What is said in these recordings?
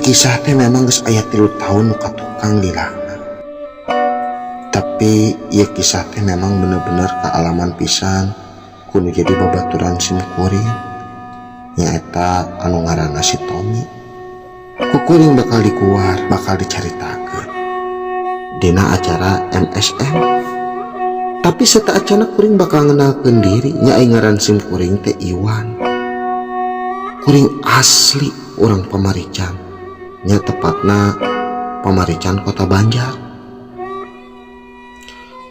Kisah teh memang geus aya 3 tahun nu katukang lilana. Tapi ieu kisah teh memang bener-bener kaalaman pisan ku nu jadi babaturan sim kuring, nyaeta anu ngaranna si Tommy. Ku kuring bakal dikuar, bakal dicaritakeun dina acara MSM. Tapi sataacana kuring bakal ngenalkeun diri, nya ai ngaran sim kuring teh Iwan. Kuring asli urang Pamarican, nya tepatna Pamarican Kota Banjar.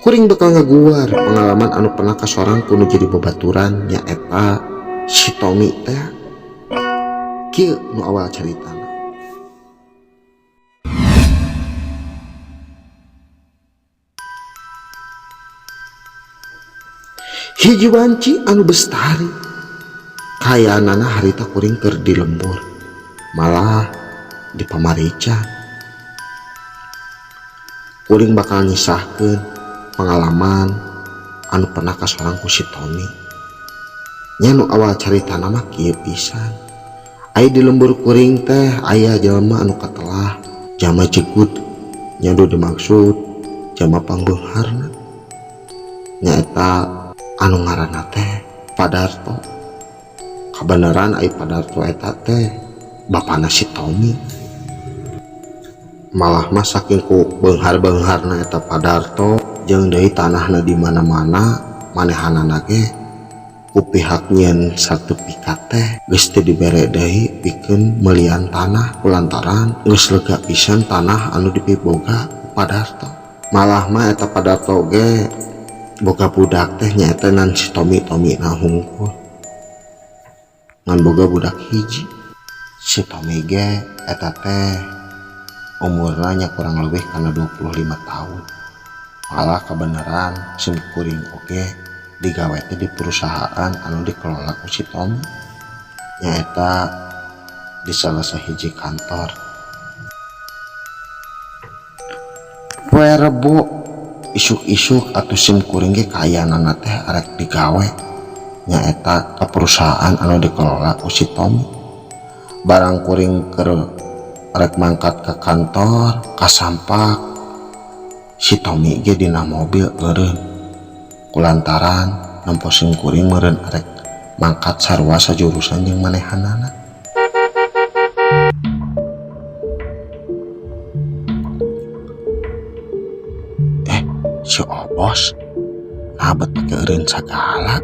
Kuring bakal ngaguar pengalaman anu pernah kasorang ku nu jadi babaturan, nyaeta si Tommy teh. Kieu nu awal caritana. Hiji wanci anu bestari kayanana harita kuring keur di lembur, malah di Pamarican. Kuring bakal nyisahkeun pengalaman anu pernah kasorang ku si Tommy. Nya nu awal caritana mah kieu pisan. Ai di lembur kuring teh aya jelema anu katelah jama jegud, nya nu dimaksud jama pangbeungharna, nyaeta anu ngaranna teh Padarto. Kabeneran ai Padarto eta teh bapana si Tommy. Malah mah saking ku beunghar-beungharna eta Padarto jeung deui tanahna di mana-mana, manehanana ge ku pihak nyieun sertifikat teh geus teu dibere deui pikeun meulian tanah kulantaran geus lega pisan tanah anu dipiboga ku Padarto. Malah mah eta Padarto ge boga budak teh nyaeta nan si Tommy Tommy na hungkul, ngan boga budak hiji. Si Tommy ge eta teh umurna nya kurang lebih kana 25 tahun. Malah kebenaran sim kuring oge digawe teh di perusahaan anu dikelola ku si Tommy, nyaeta di salah sahiji kantor. Poe Rebo isuk-isuk atuh sim kuring ge kayanana teh arek digawe, nyaeta ka perusahaan anu dikelola ku si Tommy. Barang kuring keur arek mangkat ke kantor, kasampak si Tommy ge dina mobil eureun kulantaran nempo sim kuring meureun arek mangkat sarua sajurusan jeung manehanana. Si Obos nabet pake eureun sagala.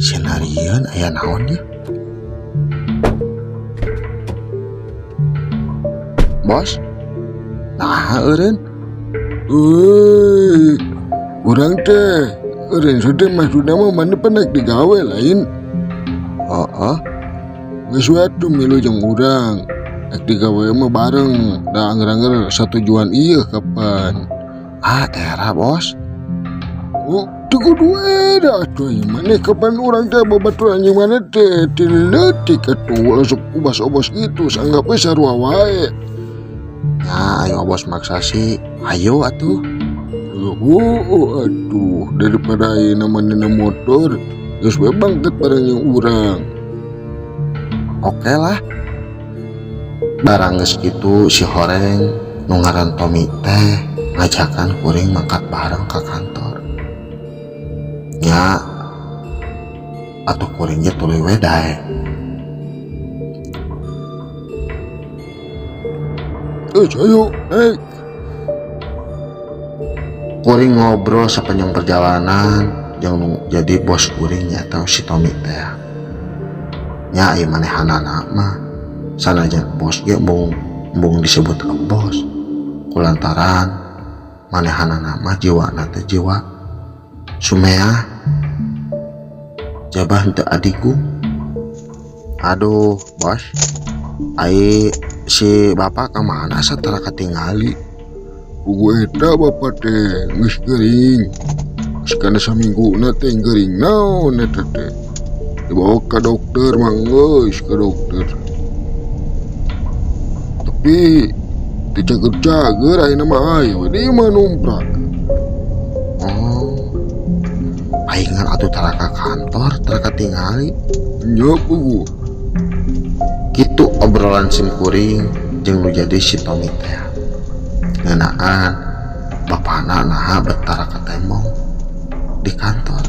Senarieun aya naon ieu? Bos, naha eureun? Euy, urang teh eureun sudah maksudna mah mana penek digawe lain. Heeh. Geus we atuh milu jeung urang. Rek digawe mah bareng, da angger-angger satujuan ieu kapan. Ah, era bos. Oh, teu kudu era atuh ieu maneh kapan urang teh babaturan jeung maneh teh ti leutik atuh langsung ubas-obos gitu, sanggap we sarua wae. Nah, ayo bos maksa sih, ayo atuh. Oh, aduh, daripada ayeuna manehna motor, geus we bangket bareng jeung urang. Oke lah. Barang geus kitu si horeng nu ngaran Tommy teh ngajakan kuring mangkat bareng ka kantor. Nya atuh kuring ge tuluy we daek. Ayo, naik. Kuring ngobrol sepanjang perjalanan jeung nu jadi bos kuring nyaeta si Tommy teh. Nya ieu manehanana mah sanajan bos ge embung disebut bos kulantaran manehanana mah jiwana teh jiwa sumeah jabah henteu adigung. Aduh bos, ai si bapak ka mana satara katingali? Pugu eta bapak teh geus gering. Geus kana samingguna teh gering naon eta teh. Dibawa ka dokter mah geus ka dokter. Tapi teu cager-cager ayeuna mah aya we di imah numprak. Oh. Paingan atuh tara ka kantor, tara katingali. Nya pugu. Kitu obrolan sim kuring jeung nu jadi si Tommy teh ngeunaan bapana naha betara katembong di kantor.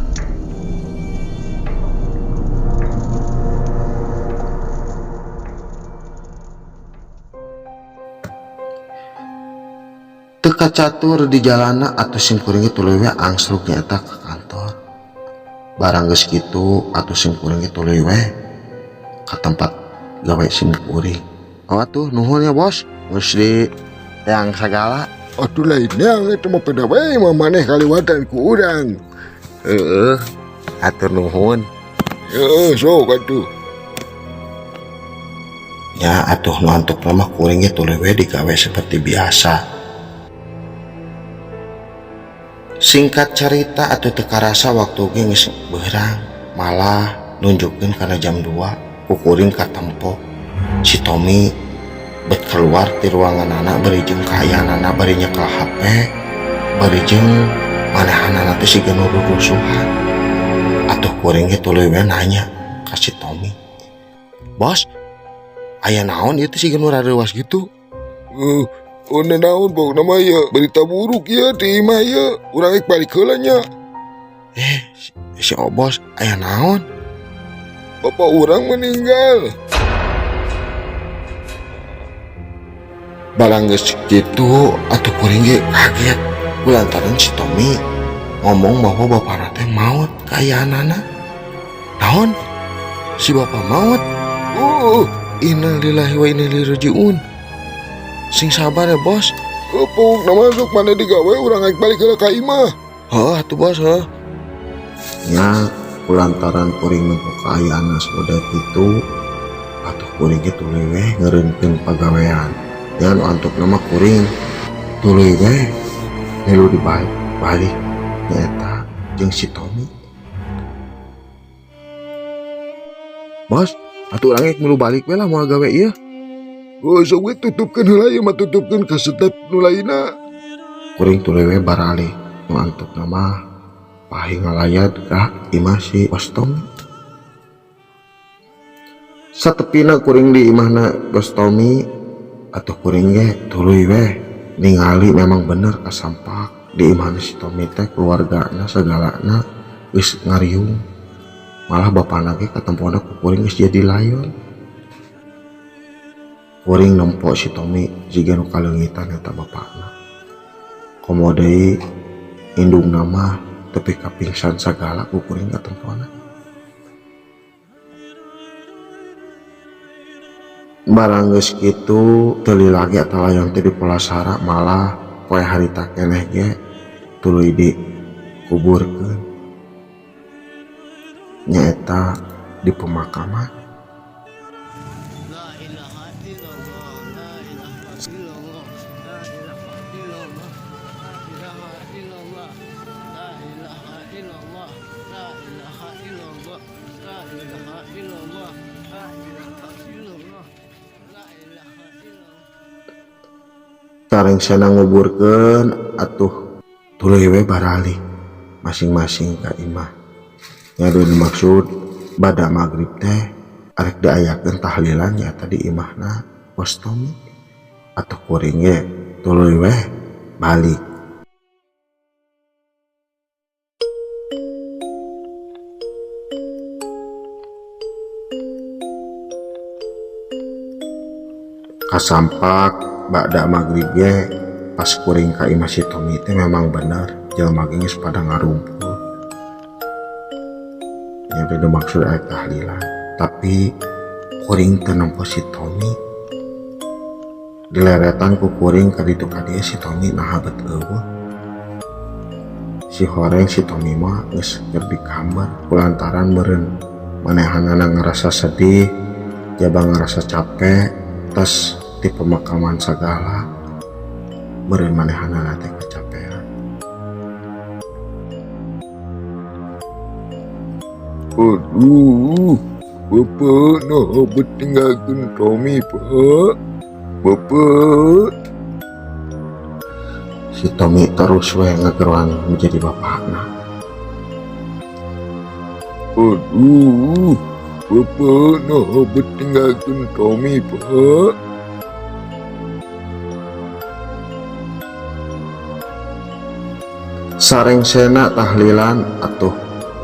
Teu kacatur di jalana atuh sim kuring ge tuluy we angsluk nyaeta ka kantor. Barang geus kitu atuh sim kuring ge tuluy we ka tempat gawe sim kuring. Oh atuh nuhun ya bos, geus di teang sagala. Atuh lain yang eta mah peda we mah maneh kaliwatan ku urang. Heeh, atur nuhun. Heeh, sok atuh. Ya atuh nu antukna mah kuring ge tuluy we digawe seperti biasa. Singkat cerita atuh teu karasa waktu ge geus beurang, malah nunjukkeun kana jam 2 ku kuring katempo. Si Tommy bet keluar ti ruanganana bari jeung kaayaanana bari nyekel HP, bari jeung manehanana teh siga nu rurusuhan. Atuh kuring ge tuluy we nanya ka si Tommy, "Bos, aya naon ieu teh siga nu rareuwas gitu?" Oh, naon pokokna mah ieu berita buruk ieu ti imah ieu, urang rek balik heula nya. Si Obos aya naon? Bapak urang meninggal. Barang geus kitu atuh kuring ge kaget kulantaran si Tommy ngomong bahwa bapana teh maot kaayaanana. Naon? Si bapak maot? Oh, innalillahi wa inna ilaihi rajiun. Sing sabar ya bos. Pokokna mah sok maneh digawe urang rek balik heula ka imah. Heuh atuh bos heuh. Nya kulantaran kuring nempo kaayaanna saboda kitu atuh kuring ge tuluy we ngeureunkeun pagawean. Nya nu antukna mah kuring tuluy we milu dibalik balik nyaeta jeung si Tommy. Bos, atuh urang rek milu balik we lah moal gawe ieu. Oh, sok we tutupkeun heula ieu mah, tutupkeun ka step nu lainna. Kuring tuluy we baralih nu antukna mah pahi ngalayat ka imah si Bos Tommy. Satepina kuring di imahna Bos Tommy atuh kuring ge tuluy we ningali memang bener kasampak di imahna si Tommy teh keluargana sagalana geus ngariung. Malah bapana ge katempona ku kuring geus jadi layon. Kuring nempo si Tommy jiga nu kaleungitan eta bapana. Komo deui indungna mah tepi ka pingsan sagala ku kuring katempona. Barang geus kitu teu lila ge eta layon teh dipulasara malah poe harita keneh ge tuluy dikuburkeun. Nyaeta di pemakaman. Sarengsena nguburkeun atuh tuluy we baralih masing-masing ka imah. Nya dimaksud bada magrib teh arek diayakeun tahlilan nyaeta di imahna Bos Tommy. Atuh kuring ge tuluy we balik. Kasampak bada magrib ge pas kuring ka imah si Tommy teh memang bener jelema ge geus pada ngarumpul. Nya teh dimaksud aya tahlilan, tapi kuring teu nempo si Tommy. Dileretan ku kuring ka ditu ka dieu si Tommy naha bet eueuh. Si horeng si Tommy mah geus keur di kamar kulantaran meureun manehanana ngarasa sedih, jaba ngarasa capek, tos di pemakaman sagala meureun manehanana teh kecapean. Aduh, bapak nah bet tinggalkeun Tommy, Pak. Bapak. Si Tommy terus we ngegeroan menjadi bapakna. Aduh, bapak nah bet tinggalkeun Tommy, Pak. Sarengsena tahlilan atuh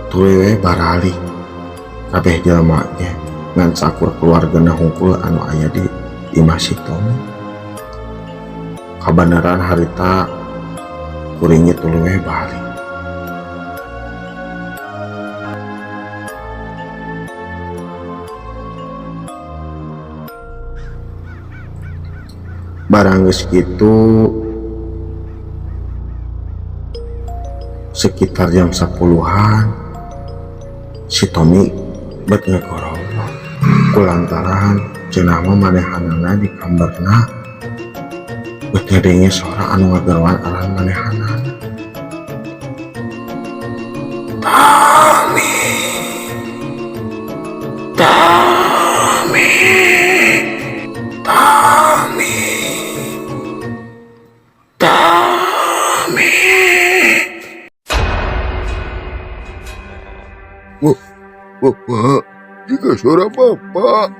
tuluy we baralik kabeh jelema ge ngan sakur keluargana hungkul anu aya di imah si Tommy. Kabeneran harita kuring ge tuluy we balik. Barang geus kitu sekitar jam 10-an si Tommy bet ngegorowok kulantaran cenah mah manehanana di kamarna bet ngadenge sora anu ngageroan aran manehanana. Tommy, Tommy, Tommy, Tommy. Bapak, jika suara bapak.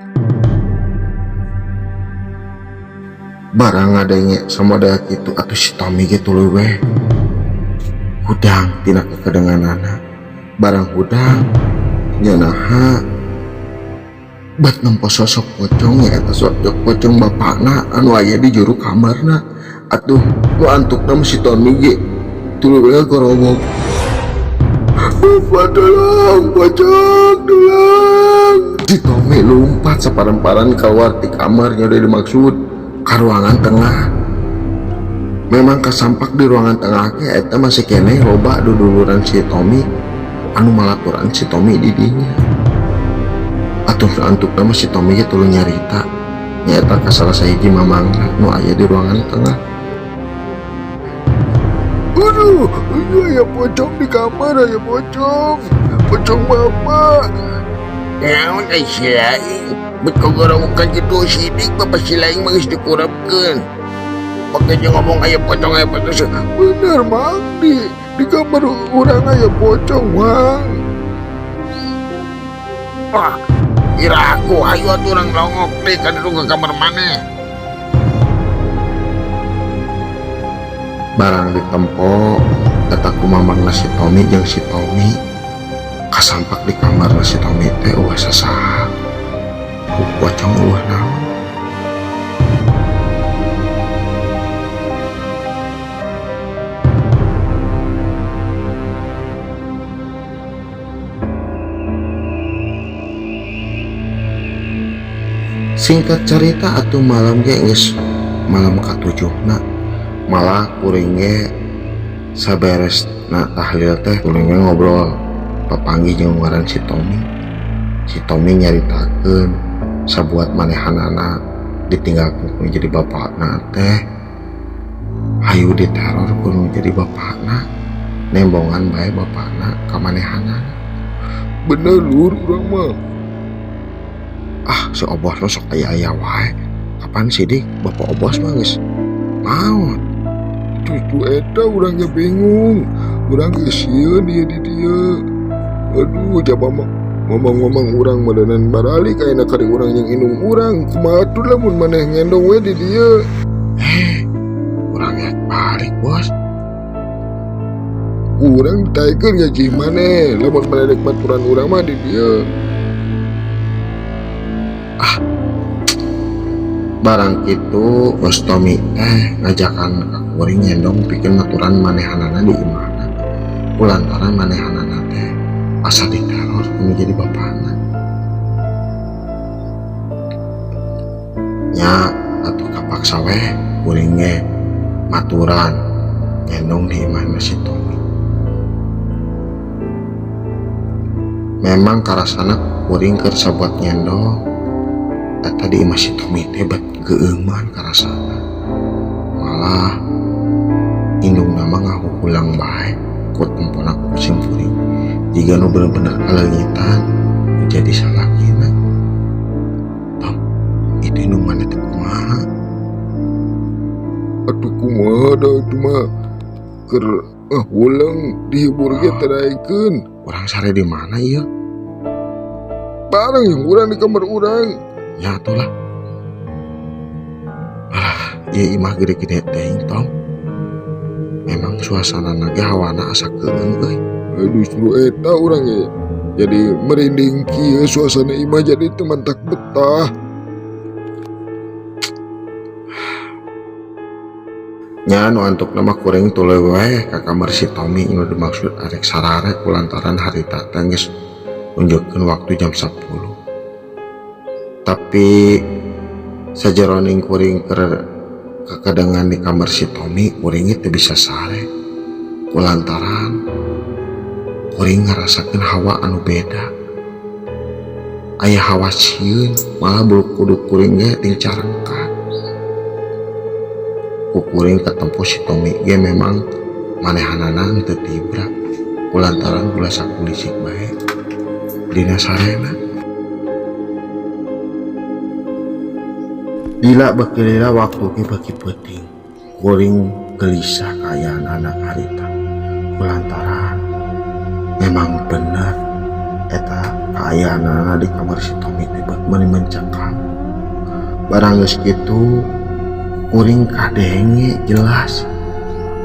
Barang ngadenge samodel kitu atuh si Tommy ge tuluy we hudang tina kekedenganana. Barang hudang nyenaha bet nempo sosok pocong ya, eta sosok pocong bapakna anu aya di juru kamarna. Atuh nu antukna mah si Tommy ge tuluy we gorowok. Bapak tolong, pocong tolong. Si Tommy lompat saparem-paran keluar di kamarnya udah dimaksud ke ruangan tengah. Memang kasampak di ruangan tengah ge eta masih keneh loba duduluran si Tommy anu malaturan si Tommy di dinya. Atuh antukna mah si Tommy ge tuluy nyarita nyaeta ka salah sahiji mamangna nu aya di ruangan tengah. Aduh, ini aya pocong di kamar, aya pocong. Pocong bapak. Naon ai si lain? Bet kagarawokan kitu sidik bapak si lain mah geus dikurapkeun. Pake jeung ngomong aya pocong, aya pocong. Bener mang, di kamar urang aya pocong mang. Wah, ira aku hayu atuh urang longok deui ka ditu ka kamar maneh. Barang ditempo eta ku mamangna si Tommy jeung si Tommy kasampak di kamar si Tommy teh eueuh sasaha. Ku pocong eueuh naon. Singkat cerita atuh malam ge geus malam katujuhna, malah kuring ge saberesna tahlil teh kuring ge ngobrol papanggih jeung ngaran si Tommy. Si Tommy nyaritakeun sabuat manehanana ditinggalkeun ku jadi bapakna teh hayu diteror ku nu jadi bapakna, nembongan bae bapakna ka manehanana. Bener lur urang mah. Ah, si Obos mah sok aya-aya wae. Kapan sih dik bapak Obos mah geus maot. Justru eta urang ge bingung. Urang geus sieun ieu di dieu. Aduh, jaba mah ngomong-ngomong urang meureunnan baralik ayeuna kari urang jeung indung urang. Kumaha atuh lamun maneh ngendong we di dieu? Urang ge balik, Bos. Urang ditaekeun gaji maneh lamun maneh rek baturan urang mah di dieu. Ah, barang kitu Bos Tommy teh ngajakan ka kuring ngendong pikeun maturan manehanana di imahna. Kulantaran manehanana teh asa diteror kudu jadi bapana. Nya atuh kapaksa weh kuring ge maturan ngendong di imahna si Tommy. Memang karasana kuring keur sabuat ngendong eta di imah si Tommy teh bet geueuman karasana. Malah indungna mah ngahuhulang bae ku tempona ku sim kuring. Jiga nu bener-bener kaleungitan jadi salakina. Tom, itu indung maneh teh kumaha? Atuh kumaha da itu mah keur ngahuleng dihibur ge teu daekeun. Urang sare di mana ieu? Bareng yang urang di kamar urang. Ya atuh lah. Alah, ieu imah gede-gede teuing, Tom. Memang urang suasanana ge hawana asa keueung euy. Justru eta urang ge jadi merinding kieu, suasana imah jadi teu mantak betah. Nya nu antukna mah kuring tuluy wae ka kamar si Tommy nu dimaksud arek sarare kulantaran harita teh geus nunjukkeun waktu jam 10. Tapi sajeroning kuring keur kakedengan di kamar si Tommy, kuring teu bisa sare kulantaran kuring ngarasakeun hawa anu beda. Aya hawa sieun, malah bulu kuduk kuring ge tingcarengkat. Ku kuring katempo si Tommy ge memang manehanana teu tibra kulantaran gula sakulisik bae dina sarena. Lila beuki lila waktu ge beuki peuting. Kuring gelisah kaayaan anak harita kulantaran memang bener eta kaayaanana di kamar si Tommy teh beut meuni mencekam. Barang geus kitu kuring kadenge jelas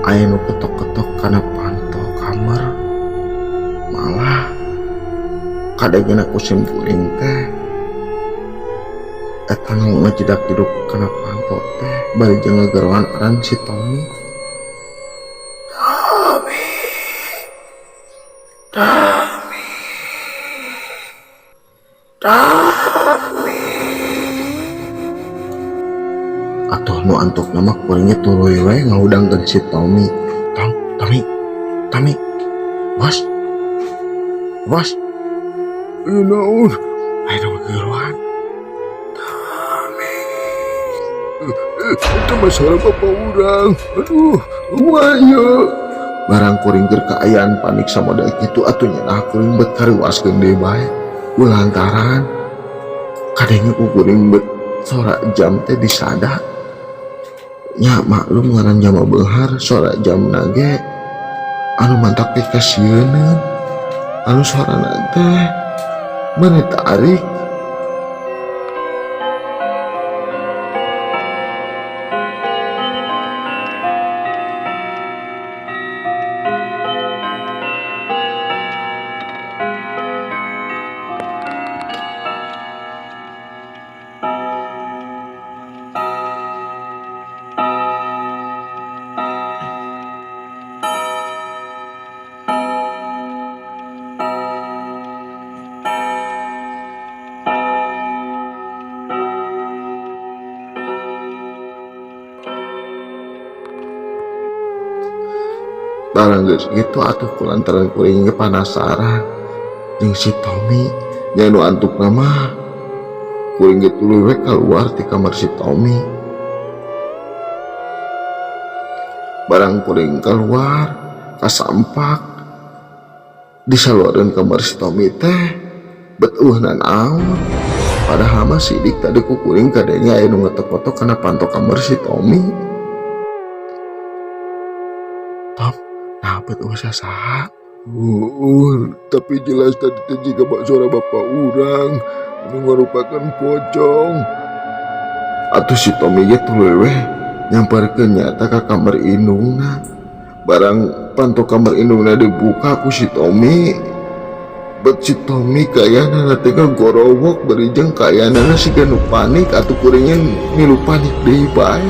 aya nu ketok-ketok kana panto kamar. Malah kadengena ku sim kuring teh eta nu ngejedak-jeduk kana panto teh bari jeung ngageroan aran si Tommy. Tommy, Tommy, Tommy. Atuh nu antukna mah kuringnya tuluy we ngahudangkeun si Tommy. Tom, Tommy, Tommy, bos, bos. Ieu naon? Ayo dong gegeroan. Tommy. Itu masalah bapak urang. Aduh, wah ieu. Barang kuring keur kaayaan panik samodel kitu atuh nyenah kuring bet kariwaskeun deui bae. Kulantaran kadenge ku kuring bet sora jam teh disada. Nya maklum ngaran jama beunghar sora jamna ge anu mantak teh kasieuneun. Anu sorana teh meuni tarik. Barang geus kitu atuh kulantaran kuring ge panasaran jeung si Tommy. Nya nu antukna mah kuring ge tuluy we kaluar ti kamar si Tommy. Barang kuring kaluar kasampak di saluareun kamar si Tommy teh bet eueuh nanaon. Padahal mah sidik tadi ku kuring kadenge aya nu ngetok-ngetok kana panto kamar si Tommy. Tom, nah bet eueuh saha? Tapi jelas tadi teh jiga suara bapak urang anu ngarupakeun pocong. Atuh si Tommy ge tuluy weh nyamperkeun nyata ka kamar indungna. Barang panto kamar indungna dibuka ku si Tommy, bet si Tommy kayanana teh ngagorowok bari jeung kayanana siga nu panik. Atuh kuringnya milu panik deui bae.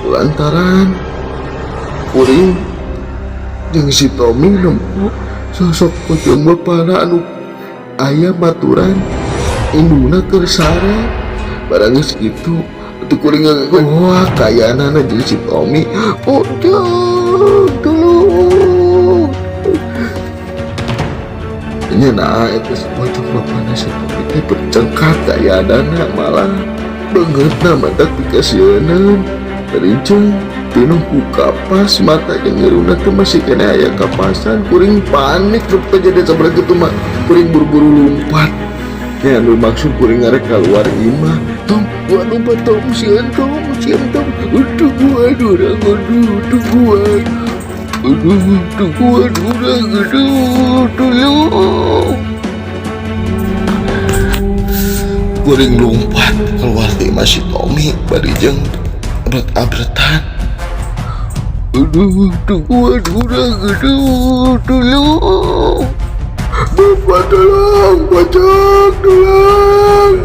Lantaran kuring jeung si Tommy nempo sosok pocong bapana anu aya maturan indungna keur sare. Barang geus kitu atuh kuring ngagoak kayanana jeung si Tommy, pocong tulung. Nya nah eta si pocong bapana si Tommy teh bercengkak kayanana malah beungeutna matak pikasieuneun. Rincung pinuh ku kapas mata jeung irungna teh masih keneh aya kapasan. Kuring panik rup kejadian sabar kitu mah kuring buru-buru lumpat. Nya anu maksud kuring ngarek keluar imah. Tom, gua lupa Tom, sieun Tom, sieun Tom. Aduh gua, aduh, aduh, aduh, gua. Aduh, aduh, gua, aduh, aduh, tolong. Kuring lompat keluar ti imah si Tommy bari jeung abret-abretan. Aduh, tungguan urang, aduh, tolong. Bapak tolong, pocong tolong.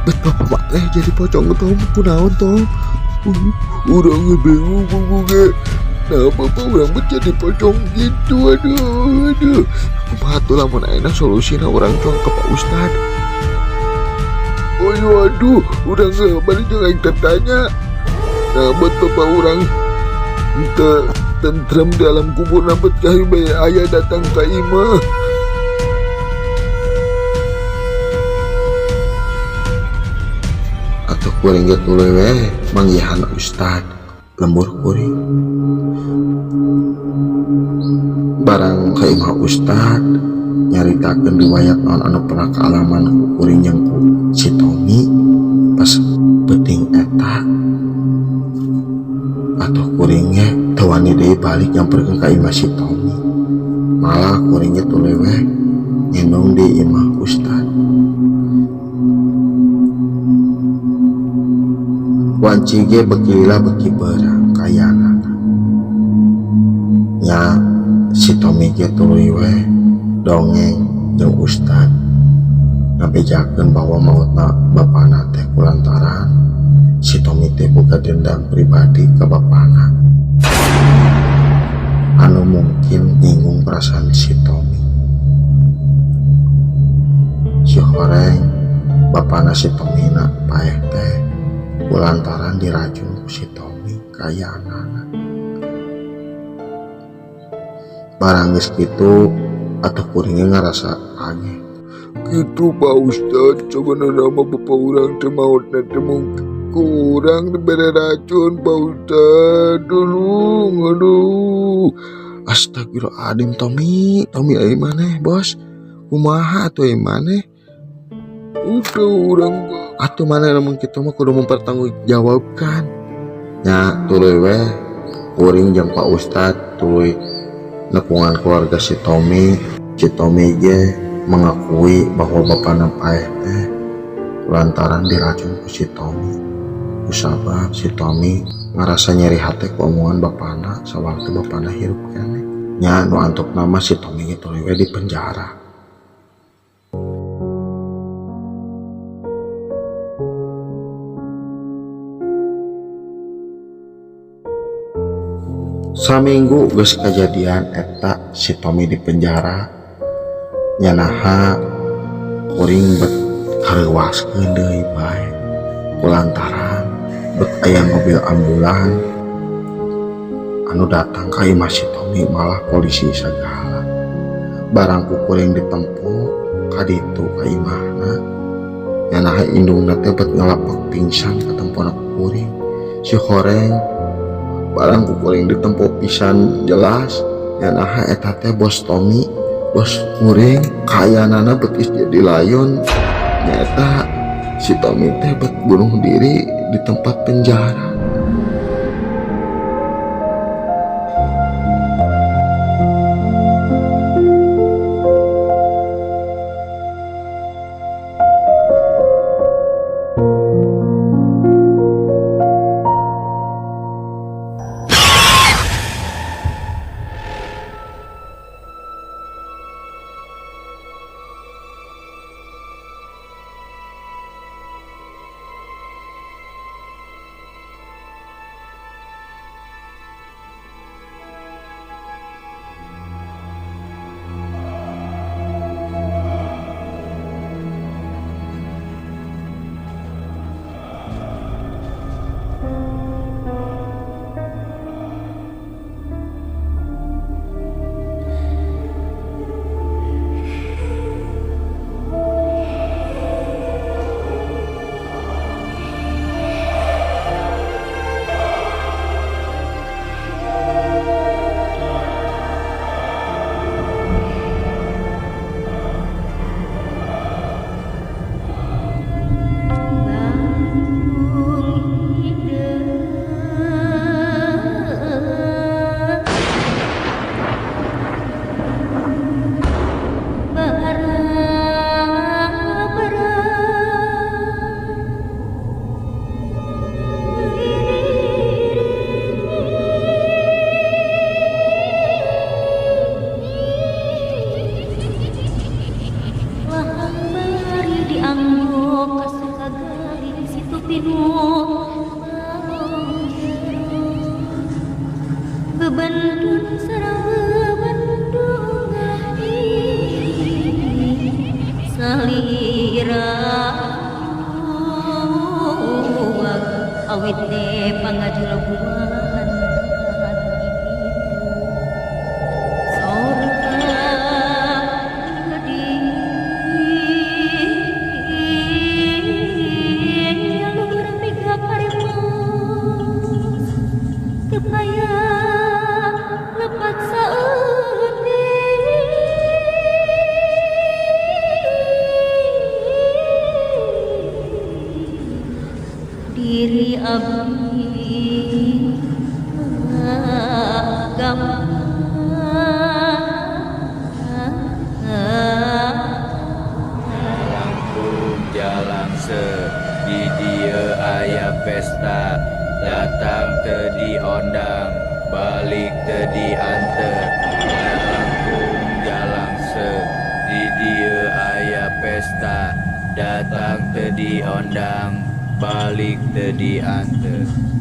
Bet bapak mak teh jadi pocong Tom, kunaon Tom? Urang bingung ge. Nah, bapak urang bet jadi pocong gitu, aduh, aduh. Kumaha tuh lamun ayeuna solusina urang cuang ke Pak Ustad. Oh, aduh, urang ge balik jeung aing tertanya. Nah, bet bapak urang teu tentrem di alam kubur bet kahi bae aya datang ka imah. Atuh kuring ge tuluy we manggihan ustad lembur kuring. Barang ka imah ustad nyaritakeun riwayat naon anu pernah kaalaman ku kuring jeung ku si Tommy pas peuting eta. Atuh kuring ge teu wani deui balik nyamperkeun ka imah si Tommy. Malah kuring ge tuluy we ngendong di imah ustad. Wanci ge beki lila beki beurang kayana. Nya si Tommy ge tuluy we dongeng jeung ustad ngabejakeun bahwa mautna bapana teh kulantaran si Tommy teh boga dendam pribadi ka bapana anu mungkin nyinggung perasaan si Tommy. Si horeng bapana si Tommy na paeh teh kulantaran diracun ku si Tommy kayanana. Barang geus kitu atuh kuringnya ngarasa kaget. Gitu Pak Ustad, sebenarnya mah bapak urang teh mautna teh mungkin kurang dibere racun Pak Ustad. Tolong, aduh. Astagfirullahaladzim Tommy, Tommy euy maneh bos. Kumaha atuh euy maneh? Udah urang mah. Atuh maneh lamun kitu mah kudu mempertanggungjawabkan. Nya tuluy we kuring jeung Pak Ustad tuluy nepungan keluarga si Tommy. Si Tommy ge mengakui bahwa bapana paeh teh lantaran diracun ku si Tommy. Kusabab si Tommy ngarasa nyeri hate ku omongan bapana sawaktu bapana hirup keneh. Nya nu antuk nama si Tommy ge tuluy we di penjara. Saminggu geus kajadian eta si Tommy di penjara. Nya naha kuring bet kareuwaskeun deui bae kulantaran bet aya mobil ambulan anu datang ka imah si Tommy malah polisi sagala. Barang ku kuring ditempo ka ditu ka imahna. Nya naha indungna teh bet ngalapak pingsan katempona ku kuring. Si horeng barang ku kuring ditempo pisan jelas. Nya naha eta teh bos Tommy, bos kuring kayanana bet geus jadi layon. Nyata si Tommy teh bet bunuh diri di tempat penjara. Bebendun sareng bebendungan salira awit teh pangajulbuan sorga di luhur mega paremos kepaya lepat saeutik diri abdi Langkung jalangse di dieu aya pesta, datang teu diondang, balik teu dianter. Jalangkung jalangse di dieu aya pesta, datang teu diondang, balik teu dianter.